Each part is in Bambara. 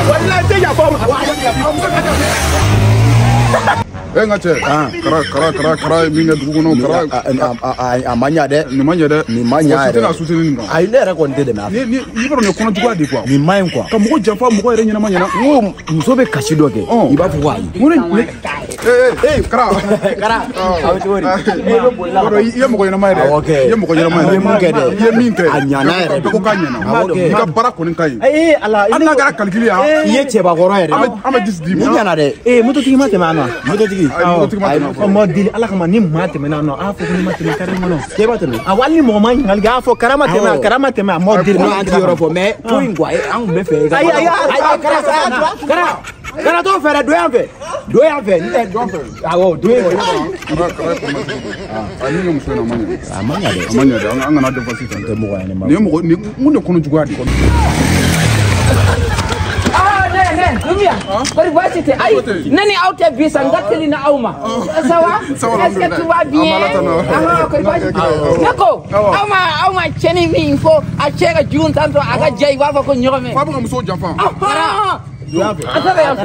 Walayi tɛ yafa ma. Eh n ka cɛ, kara ye min kɛ dugu kɔnɔ, kara a ma ɲa dɛ. Nin ma ɲɛ dɛ. Nin ma ɲa yɛrɛ. Mɔgɔ si tɛna soutenir nin kan. Ayi, ne yɛrɛ kɔni tɛ dɛmɛ a fɛ. Ni i b'a dɔn nin ye kɔnɔjuguya de quoi. Nin ma ɲi quoi. Ka mɔgɔ janfa mɔgɔ yɛrɛ ɲɛnama ɲɛna. N ko muso bɛ kasi dɔ kɛ. I b'a fɔ ko ayi. N ko ne ee Kara. Kara, a bɛ cogo di? E bɛ boli la. I ye mɔgɔ ɲɛnama ye dɛ. Awɔ kɛ. I ye mɔgɔ ɲɛnama ye dɛ. I ye mun kɛ dɛ? I ye min kɛ. A ɲana yɛrɛ de. Bɛɛ ko k'a ɲɛna. Awɔ kɛ. I ka baara kɔni ka ɲi. Ee Ala. Hali n'a kɛra calcul ye han. I ye cɛbakɔrɔ yɛrɛ. An bɛ 10 d'i ma. Nin ɲana dɛ. Ee mototigi ma tɛmɛ an na. Mototigi. Ayi, mototigi ma tɛmɛ. Ɔ mɔ deli Ala kama ni maa tɛmɛna nɔ, a fɔ ko ni ma tɛmɛ kare kɔnɔ. K'e b'a tɛmɛ. A wali ni mɔgɔ ma ɲininkali kɛ, a fɔ kara ma tɛmɛ, kara ma tɛmɛ, a mɔ deli. Non, an ti yɔrɔ fɔ mais ko in quoi, an kun bɛ fɛ i ka. Ayi, ayi, ayi, Kara, Kara, Kara t'o fɛ dɛ, don yan fɛ. Don yan fɛ, n tɛ Jɔn fɛ. Awɔ, don yan fɛ. Kara ye kɔnɔ. A min kɛ muso in na, a ma ɲɛ. A ma ɲa dɛ. A ma ɲɛ dɛ, an kana dépenser tan. Tɛ mɔgɔ ɲɛnama. Nin ye mɔgɔ nin mun de kɔnɔjuguya de ye. Ne, Doumbia, kɔri baasi tɛ? Ayi, ne ni aw tɛ bi sa, n ka teli na aw ma. Ça va? Est-ce que tout va bien? Ah, kɔri baasi tɛ? Ne ko, aw ma cɛni min fɔ a cɛ ka jugu tantɔ, a ka jɛ i b'a fɔ ko ɲɔgɔmɛ. F'a bɛ ka musow janfa. A tɛ bɛ yan fɛ.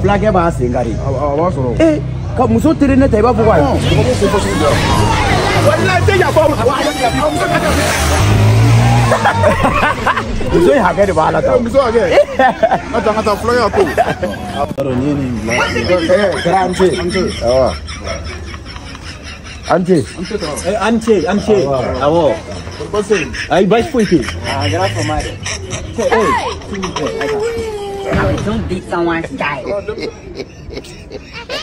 Fulakɛ b'a sen kari. A b'a sɔrɔ. Ee, ka muso tere ne ta i b'a fɔ ko ayi. Mɔgɔ b'o ko fɔ sugu bɛɛ. Walayi tɛ yafa ma. Muso in hakɛ de b'a la tan. Muso hakɛ. An ka taa fulakɛ ka ko. Ni ye nin bila. Kara, an ce. Awɔ. An ce. An ce, an ce. Awɔ. Ayi, baasi foyi tɛ yen. A kɛra fama ye dɛ. Don't beat someone style.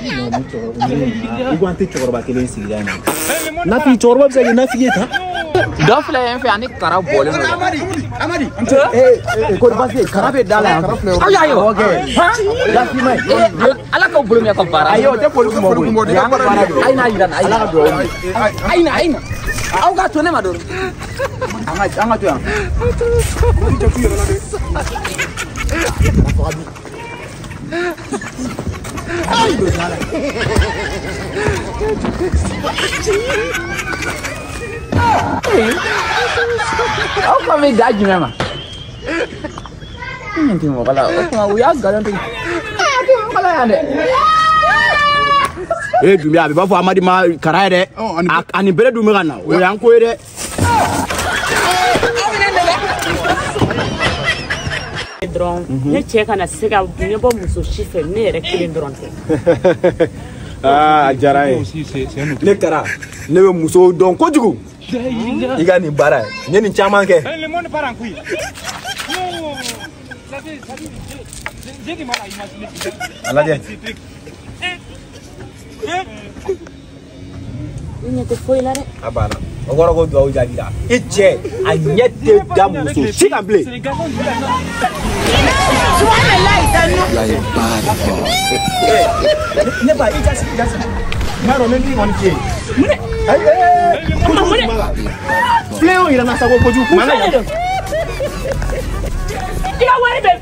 I ko an tɛ cɛkɔrɔba kelen sigida in na. Nafi cɛkɔrɔba bɛ se ka kɛ nafi ye tan. Dɔ filɛ yan fɛ ani kara bɔlen don. Amadi. Ee, kɔri baasi tɛ yen, kara bɛ da la yan. Aw y'a ye wa? Awɔ kɛ. Dafima ye. Ala k'aw bolo mɛn ka baara. Ayi, o tɛ foli kun bɔ koyi. O y'an ka baara de ye. A ye n'a yira n na. Ala ka dugawu minɛ. A ye na, a ye na. Aw k'a to ne ma dɔrɔn. An ka to yan. Aw kan bɛ da jumɛn ma? N ɲɛ tɛ mɔgɔ la, o tuma u y'a nkalon tigɛ. A tɛ mɔgɔ la yan dɛ. Ee Dunbiya, a bɛ b'a fɔ Amadi ma kara ye dɛ. Ani bere dun bɛ ka na, o y'an ko ye dɛ. Dɔrɔn ne cɛ kana se ka ɲɛbɔ muso si fɛ, ne yɛrɛ kelen dɔrɔn tɛ. Aa, a diyara n ye. Ne Kara, ne bɛ musow dɔn kojugu. I ka nin baara ye, n ye nin caman kɛ. A lajɛ. I ɲɛ tɛ foyi la dɛ. A banna. O kɔrɔ ko duwawu jaabira. I cɛ, a ɲɛ tɛ da muso si kan bilen. Ne ba, i ja sigi, i ja sigi. N b'a dɔn n bɛ min kɔni f'i ye. Mun de? Ayi, kojugu tun b'a la. Filen y'o yira n na sa ko kojugu kun b'a la. I ka wari bɛ.